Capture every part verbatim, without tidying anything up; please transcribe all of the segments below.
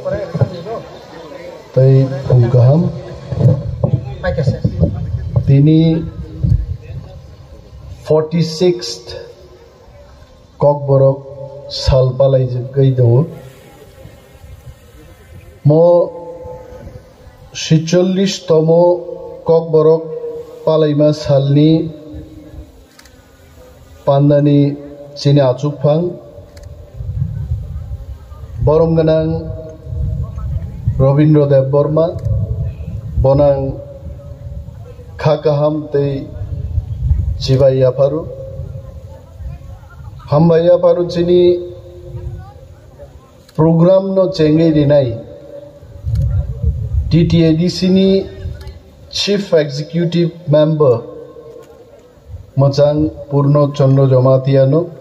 Tei phung kaham. Tini forty sixth Kokborok sal palaijagwi tongo. Mo swicholish tomo Kokborok palaima salni pandani chini achukphang, borom gwnang Robindra Debbarma, bonang kha kaham tei chibai yapharo. Hambai yapharo chini program no chengwi rinai T T A D C ni Chief Executive Member mwchang Purno Chandra Jamatia no.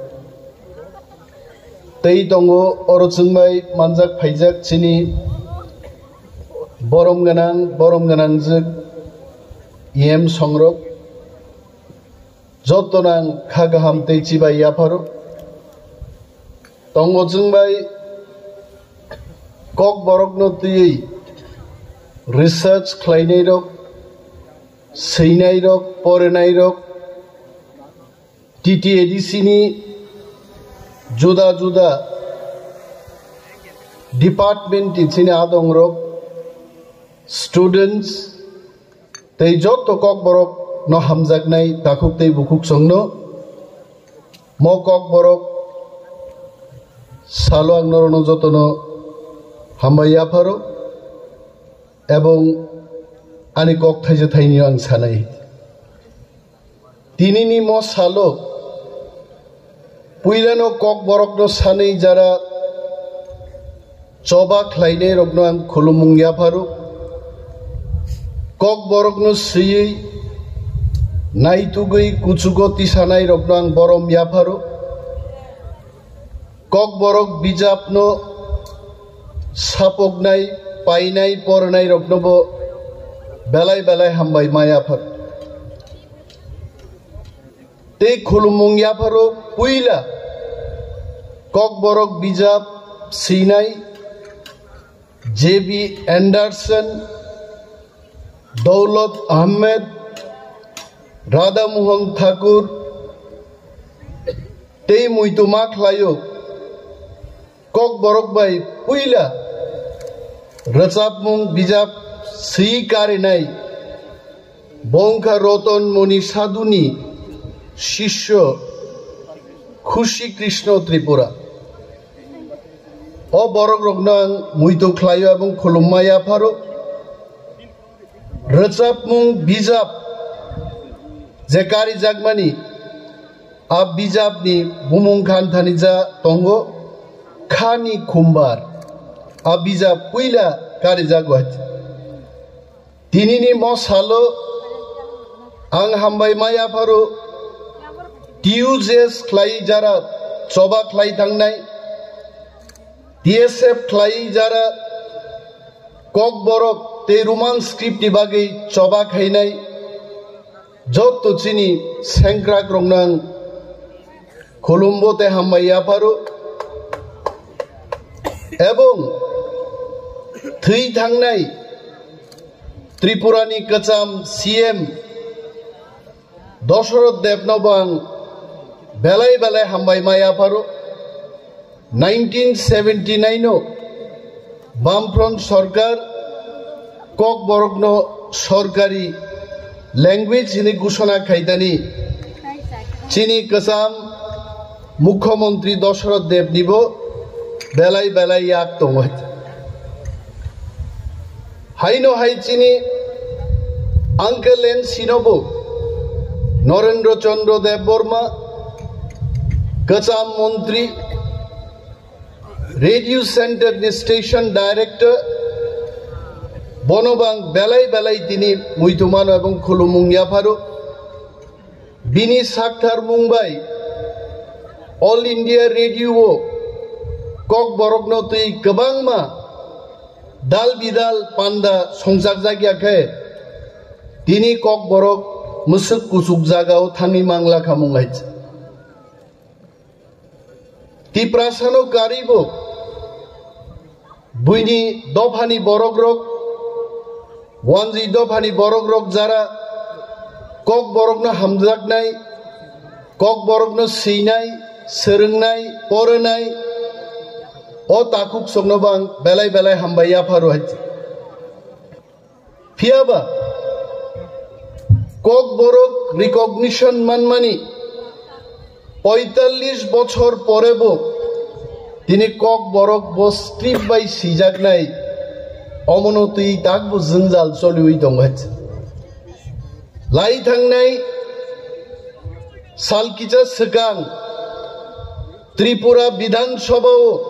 Tei tongo oro chwngbai manjak phaijak chini borom gwnang, borom gwnangjwk E M songrok. Joto nang kha kaham tei chibai yapharo. Tongo chwngbai Kokborokno twiwi research khlainairok, swinairok, porenairok, T T A D C ni juda juda department ni chini adongrok, students, tei joto Kokborok no hamjaknai takhuk tei bukhuk chwngno mo Kokborok salo ang norokno jotono hambai yapharo ebong ani kok thaisa thaini ang sanai. Tinini mo salo puilano Kokborokno sanwi jara choba khlainairokno ang khulumung yapharo. Kokborokno swiwi naitugwi kuchugo tisanairokno ang borom yapharo. Kokborok bijapno sapoknai, painai, pornairoknobo belai belai hambai ma yapharo. Tei khulumung yapharo puila Kokborok bijap swinai J B Anderson, Doulot Ahmed, Radha Mohan Thakur tei muitu ma khlaio. Kokborok bai puila rwchapmung bijap swi karinai bo wngkha Roton Moni Sadhuni sisyo Khushi Krishna Tripura. O borokrokno ang muitu khlaio ebong khulumma yapharo. Rwchapmung bijap je karijakmani, a bijapni bumung khan thani ja tongo Khani Khumbar. A bijap puila karijago. Tinini mo salo ang hambai ma yapharo T U J S khlai jara choba khlai thangnai, T S F khlai jara Kokborok tei Roman script ni bagwi choba khainai joto chini sengkrakrokno ang khulumbo tei hambai yapharo. Ebong thwi thangnai Tripura ni kwcham C M Dosoroth Debno bo ang belai belai hambai ma yapharo. Nineteen seventy nine o Bamfront Sorkar Kokborokno sorkari language hinwi ghosona khaitani chini kwcham Mukhyamantri Dosoroth Debnibo belai belai yak tongo. Haino hai chini uncle and sinobo Narendra Chandra Debbarma, kwcham montri, radio center ni station director, bono bang belai belai tini muitumano ebong khulumung yapharo. Bini sakthar mung bai All India Radio o Kokborokno twi kwbangma dal bidal panda songchakjak ya khe tini Kokborok mwswk kuchuk jagao thangwi mangla kha mung hai. Tiprasano karwibo Buini dophani borokrok, wanjwi dophani borokrok jara Kokborokno hamjaknai, Kokborokno swinai, swrwngnai, porwnai, o takhuk sokno bo ang belai belai hambai yapharo hai. Phiyaba Kokborok recognition manmani poitallis bochor porebo tini Kokborok bo script bai sijaknai, omono twi takbo jwngjal choliwi tongo hai. Lai thangnai sal kisa swkang Tripura Bidhan Sabha o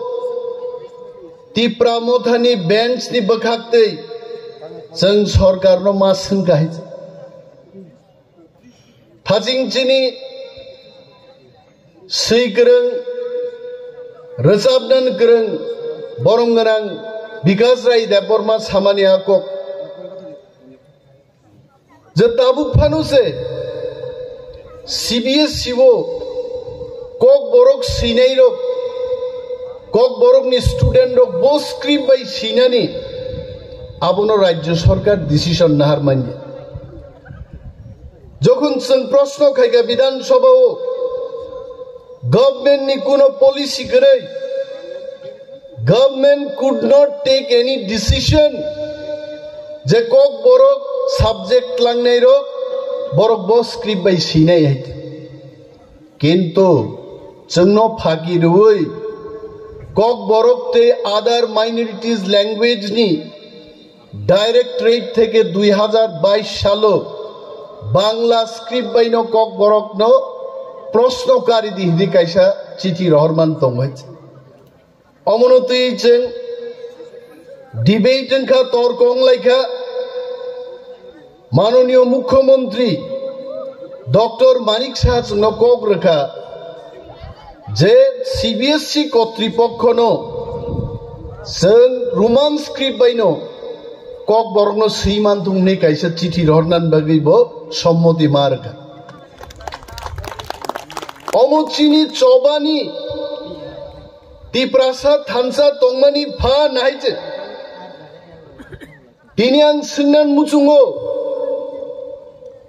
Tipra Mothani bench ni bwkhak twi chwng sorkar no ma swngkha hai. Thaching chini swi kwrwng, rwchapnan kwrwng, borom gwnang Bikas Rai Debbarma samani a kok. Je tabuk phano se C B S E o Kokborok swinai rok, Kokborok ni student rok bo script bai swinani abono Rajya Sarkar decision nahar manya. Jokhon chwng proshno khaikha Bidhan Sabha o government ni kuno policy kwrwi, government could not take any decision je Kokborok subject tlangnai rok borok bo script bai swinai hai. Kintu chwngno phaki rwui Kokborok tei other minorities language ni directorate theke dui hazar bais salo Bangla script baino Kokborokno proshno kari di hindi kaisa chithi rohorman tongwi. Omono twi chwng debate wngkha, torko wnglaikha. Manoniyo Mukhyamantri Doctor Manik Saha chwngno kok rwkha je C B S E kotripokhono chwng Roman script baino Kokborokno swi manthung hwnwi kaisa chithi rohornani bagwi bo sommoti ma rwkha. Omo chini chobani Tiprasa thansa tongmani pha nahai se. Tini ang swngnan muchungo,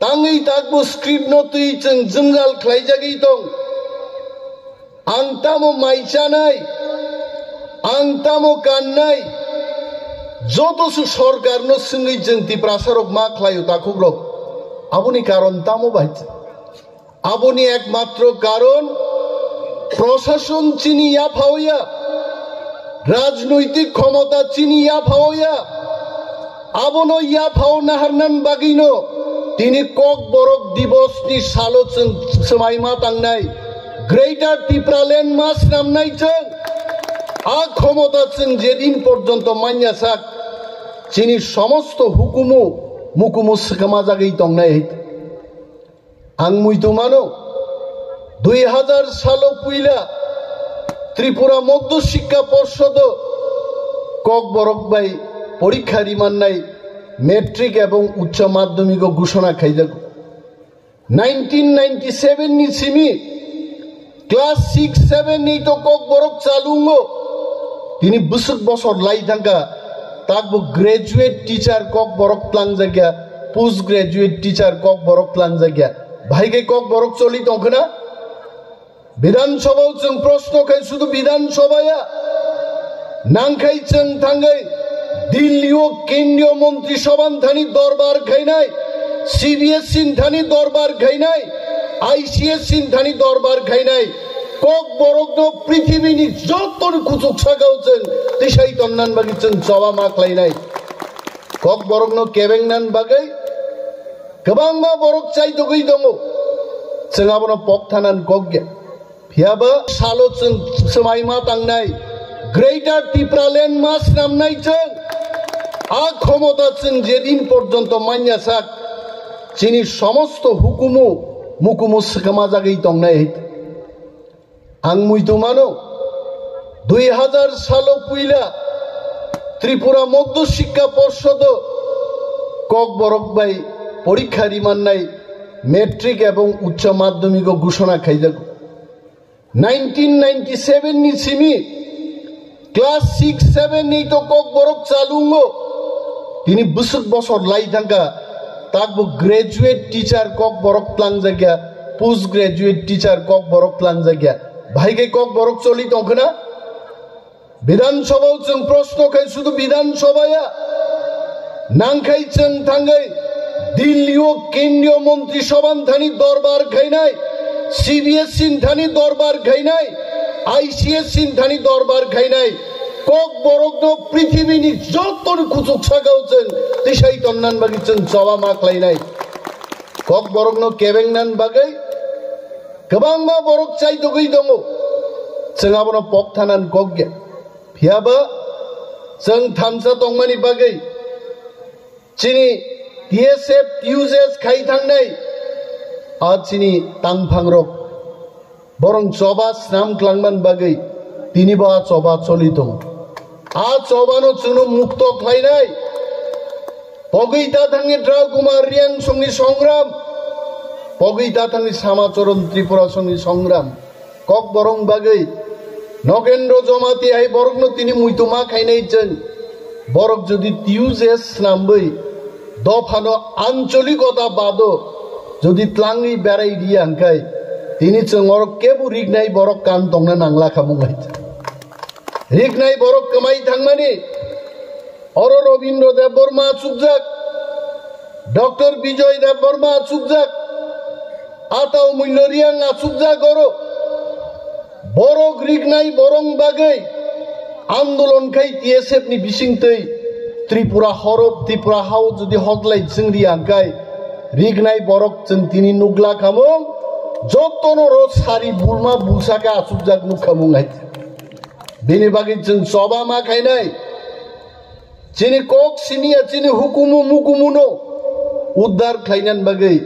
tangwi takbo script no twi chwng jwngjal khlaijagwi tong. Ang tamo mai chanai, ang tamo kannai, joto se sorkar no swngwi chwng Tiprasa rok ma khlaio takhuk rok. Aboni karon tamo bai? Aboni ekmatro karon prosason chini yaphaoya, rajnoitik khomota chini yaphaoya. Abono yaphao naharnan bagwino tini Kokborok Dibos ni salo chwng swmai ma tangnai Greater Tipraland ma swnamnai chwng. A khomota chwng jedin porjonto manya sak chini somosto hukumu mukumu swkama jagwi tongnai. Ang muitu mano, dui hazar salo puila Tripura Madhya Shiksha Porshodo Kokborok bai porikha rimannai matric ebong uccho madhyamiko ghoshona khaijago. Nineteen ninety seven ni simi class six, seven ni to Kokborok chalungo. Tini bwswk bosor lai thangkha, takbo graduate teacher Kokborok tlangjakya, post graduate teacher Kokborok tlangjakya. Bahai khe Kokborok choli tongkhna? Bidhan Sabha o chwng proshno khai sudu Bidhan Sabha ya. Nangkhai chwng thangwi Delhi o Kendriya Montri Sabha ni thani dorbar khainai, C B S E ni thani dorbar khainai, I C S ni thani dorbar khainai. Kokborokno prithibini joto ni kuchuk sakao chwng tisai tongnan bagwi chwng choba ma khlainai. Kokborokno kebengnan bagwi kwbangma borok chaitugwi tongo. Chwng abono pok thanan kok ya. Phiyaba salo chwng swmai ma tangnai Greater Tipraland ma swnamnai chwng. A khomota chwng jedin porjonto manya sak, chini somosto hukumu mukumu swkama jagwi tongnai. Ang muitu mano, dui hazar salo puila Tripura Madhya Shiksha Porshodo Kokborok bai porikha rimannai matric ebong uccho madhyamiko ghoshona khaijago. Nineteen ninety seven ni simi Class six seven ni to Kokborok chalungo. Tini bwswk bosor lai thangkha. Takbo graduate teacher Kokborok tlangjakya, post graduate teacher Kokborok tlangjakya. Bahai khe Kokborok choli tongkhwna? Bidhan Sabha o chwng proshno khai sudu Bidhan Sabha ya. Nangkhai chwng thangwi Delhi o Kendriya Montri Sabha ni thani dorbar khainai, C B S E ni thani dorbar khainai, I C S E ni thani dorbar khainai. Kokborok no prithibini joto ni kuchuk saka o chwng tisai tonnan bagwi chwng choba ma khlainai. Kokborok no kebeng nan bagwi kwbangma borok chaitogwi tongo. Chwng abono pok thanan kok ya. Phiyaba chwng thansa tongmani bagwi chini T S F, T U J S khai thangnai a chini tangphangrok borong choba snam klangman bagwi tini bo a choba choli tongo. A chobano chwngno mukto khlainai. Pogwi ta thangni Draw Kumar Riang songni songram, pogwi ta thangni Samacharan Tripura songni songram. Kokborok bagwi Nogendro Jamatia hai borokno tini muitu ma khainai chwng. Borok jodi T U J S snamwi dophano ancholikota bado jodi tlangwi berai riya hwnkhe tini chwng oro kebo riknai borok kan tongna nangla khamung hai. Riknai borok kwmai thangmani oro Robindra Debbarma achukjak, Doctor Bijoy Debbarma achukjak, Atao Mulya Riang achukjak oro. Borok riknai borong bagwi andolon khai T S F ni bisingtwi Tripura horop, Tripura hao jodi hoglai chwng ri angkai riknai borok chwng tini nukla khamung jotono ro sari bulma bulsa khe achukjak nuk khamung hai. Bini bagwi chwng choba ma khainai. Chini kok simiya chini hukumu mukumuno uddar khlainani bagwi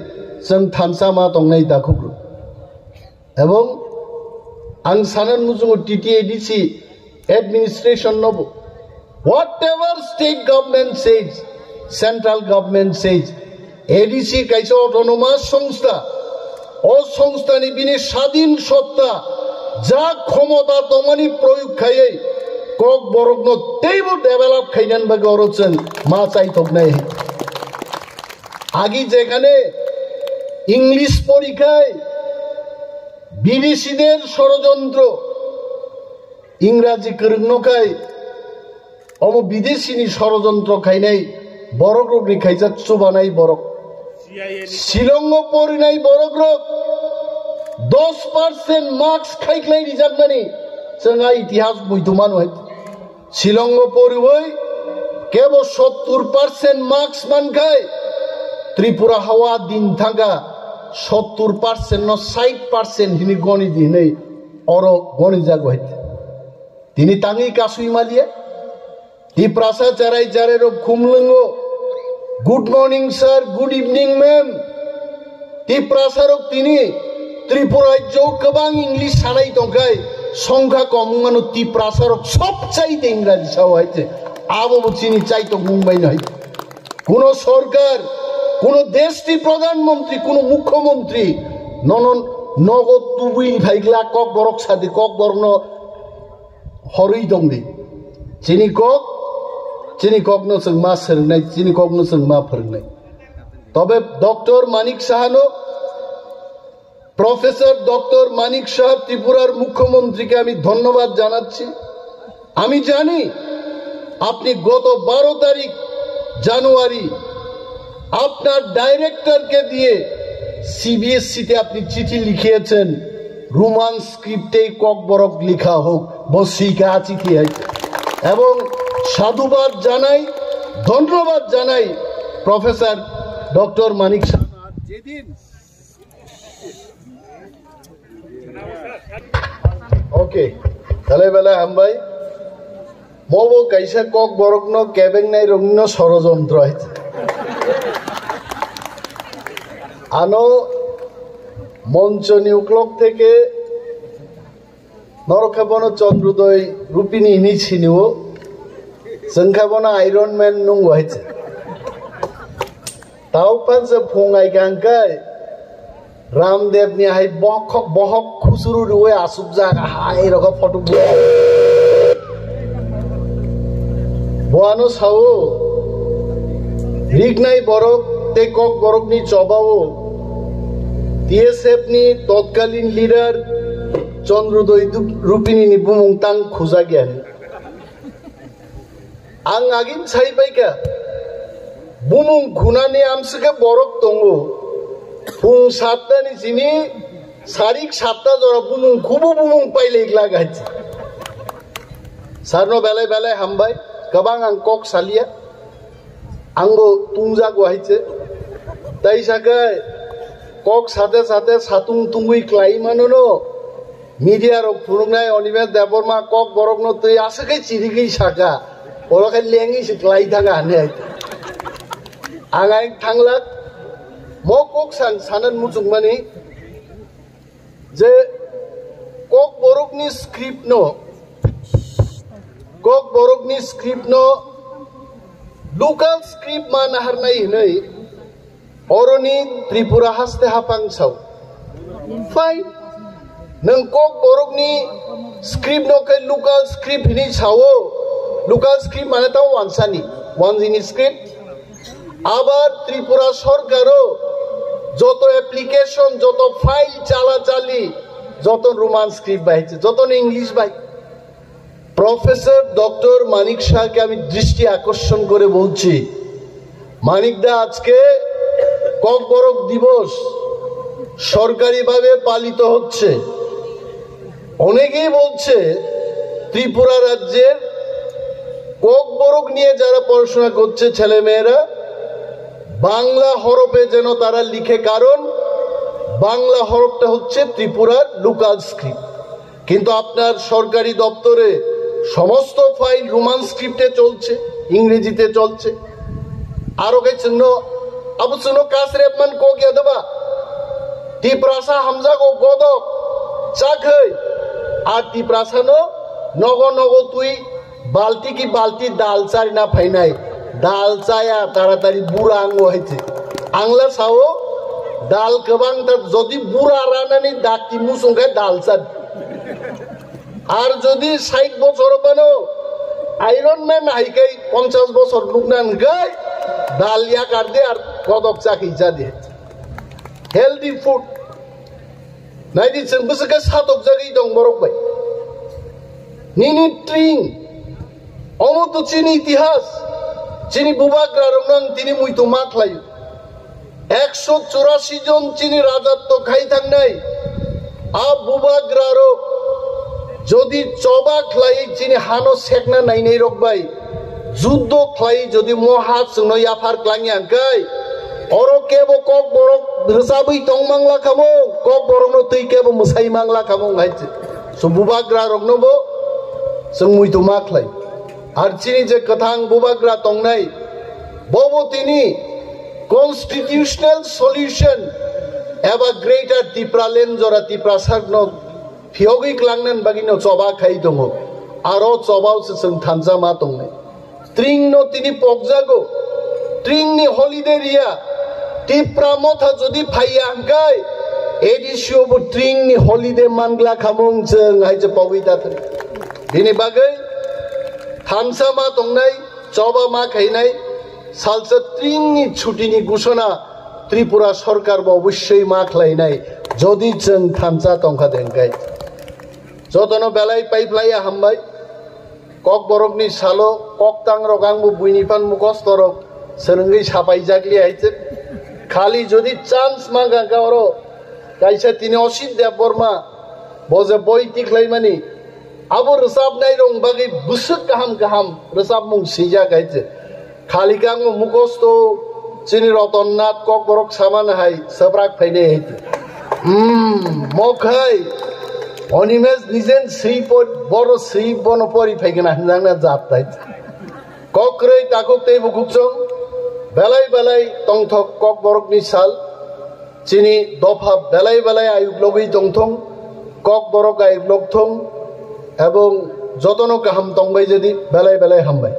chwng thansa ma tongnai dakhuk rw. Ebong ang sanan muchungo T T A D C administration nobo, whatever state government says, central government says, A D C kaisa autonomous songstha, o songstha ni bini sadin sotta ja khomota tongmani proyog khaiwi Kokborokno teibo develop khainani bagwi oro chwng ma chaithoknai. Agi jekhane English porikhai bidesider sorojontro, Ingraji kwrwngno khai omo bidesini sorojontro khainai borokrokni khaijak chubanai borok. Shillongo porinai borokrok dos percent marks khaikhlai rijaknani chwng a itihas muitu manu hai. Shillongo poriwi kebo sottur percent marks mankhai Tripura hawa din thangkha sottur percent no sait percent hini goni di hinwi oro goni jago hai. Tini tangwi kasui maliya. Tiprasa charai charai rok khumlwngo. Good morning sir, good evening ma'am. Tiprasa rok tini Tripura rajyo kwbang English sanai tongkhai songkha kom wngmano Tiprasa rok sob chaite Ingraji sao hai te. Abo bo chini chaitok mung bai no hai. Kuno sorkar, kuno desh ni pradhan mantri, kuno mukhyamantri nono nogo tubui phaikla Kokborok sadi Kokborok no horwi tongdi. Chini kok, chini kokno chwng ma swrwngnai, chini kokno chwng ma phwrwngnai. তবে ডক্টর মানিক সাহানো, professor doctor Manik সাহা ত্রিপুরার মুখ্যমন্ত্রীকে আমি ধন্যবাদ জানাচ্ছি। আমি জানি আপনি গত বারো তারিখ জানুয়ারি আপনার ডাইরেক্টরকে দিয়ে সিবিএসসিতে আপনি চিঠি লিখিয়েছেন, রোমান স্ক্রিপ্টেই ককবরক লেখা হোক, বসিকা চিঠি হয়েছে। এবং সাধুবাদ জানাই, ধন্যবাদ জানাই প্রফেসর ডক্টর মানিক সাহা। যেদিন Okay, tale bela hambai. Mobo kaisa kok borokno kebengnai rokno sorojontro hai. Ano monchoni uklok theke norok khe bono Chandrodoi Rupini hinwi sinio, chwng khe bono Iron Man nungo hai. Tau pansa phung ai kang kai Ramdev ni hai bokhok bohok khusuru rwi asukjak hai rokha photo bu. Ano sao, Rignai borok tei Kok borokni chobao T S F ni totkalin leader Chandrodoi Rupini ni bumung tang khujak ya. Ang agin sai paikha, bumung khunani amswkhe borok tongo. Phung satta ni simi sarik satta jora bumung khubo bumung pailai glak hai. Sarno belai belai hambai, kwbang ang kok salia, angbo tungjago hai se. Tai sakai kok sate sate satung tungwi klai manono. Media rok phunuknai Animesh Debbarma Kok borokno twi aswk khe chirigwi saka, oro khe lengwi se klai thanga hwnwi hai. Ang ai thanglak, mo kok san sanan muchungmani je Kok borokni script no, Kok borokni script no local script ma naharnai hwnwi oroni Tripura haste hapang sao. Fine. Nwng Kok borokni script no khe local script hwnwi sao. Local script mane tamo wansani, wanjini script. Abar Tripura sorkaro joto application, joto file chala chali, joto Roman script bai, joto English bai. Professor doctor Manik শাহকে আমি দৃষ্টি আকর্ষণ করে বলছি, মানিক দা, আজকে ককবরক দিবস সরকারিভাবে পালিত হচ্ছে। অনেকেই বলছে ত্রিপুরা রাজ্যের ককবরক নিয়ে যারা পড়াশোনা করছে ছেলেমেয়েরা, বাংলা হরফে যেন তারা লিখে, কারণ বাংলা হরফটা হচ্ছে ত্রিপুরার লোকাল স্ক্রিপ্ট। কিন্তু আপনার সরকারি দপ্তরে সমস্ত ফাইল রোমান স্ক্রিপ্টে চলছে, ইংরেজিতে চলছে। Aro khe chwngno, abo chwngno kasrepman kok ya doba? Tiprasa hamjago godok chakhai, ar Tiprasano nogo nogo twi balti ki balti dal charina phainai. Dal chaya taratari bura ango hai se. Angla sao, dal kwbang ta jodi bura ranani dakti musung khe dal chadi. Ar jodi sait bochor bano Iron Man hai kai ponchas bochor nukna hwnkhe dal yakar de ar kodok chakhi jadi. Healthy food. Naidi chwng bwswk khe satok jagwi tong borok bai. Nini tring. Omo to chini itihas. Chini bubagra rokno ang tini muitu ma khlai. Ekso churasi jon chini rajatto khai thangnai, a bubagra rok jodi choba khlai chini hano sekna nainai rok bai juddo khlai jodi mo ha chwngno yaphar klangya hwnkhe, oro kebo kok borok rwchabwi tong mangla khamung, kok borokno twi kebo mwsai mangla khamung hai se. So bubagra rokno bo chwng muitu ma khlai. Ar chini je kwthang bubagra tongnai, bobo tini constitutional solution eba Greater Tipraland jora Tiprasakno phiyogwi klangnan bagwino choba khai tongo. Aro chobao se chwng thansa ma tongnai. Tringno tini pokjago. Tringni holiday riya. Tipra Motha jodi phaiya hwnkhe, A D C o bo tringni holiday mangla khamung chwng hai se pogwi ta thung. Bini bagwi thansa ma tongnai, choba ma khainai, salsa tringni chutini gusona Tripura sorkar bo obosshoi ma khlainai, jodi chwng thansa tongkha de hwnkhe. Jotono belai paiphlaiya hambai. Kokborokni salo koktangrok angbo buini phan mukostorok swrwngwi sapaijakli hai se. Khali jodi chance mangkha kha oro kaisa tini Osit Debbarma, bo je boi tikhlaimani, abo rwchapnairokni bagwi bwswk kaham kaham rwchapmung swijak hai se. Khali khe ang mukhosto chini Roton Nath Kokborok samani hai swprak phainai hai. Hmm, mokhai Animesh nijen swi por, boro swi bono pori phaikhe na hinjakna jat tai. Kokrwi takhuk tei bukhukchwng belai belai tongthok Kokborokni sal. Chini dopha belai belai ayuk logwi tongthong, Kokborok ayuk logthong, ebong jotono kaham tongbai jadi belai belai hambai.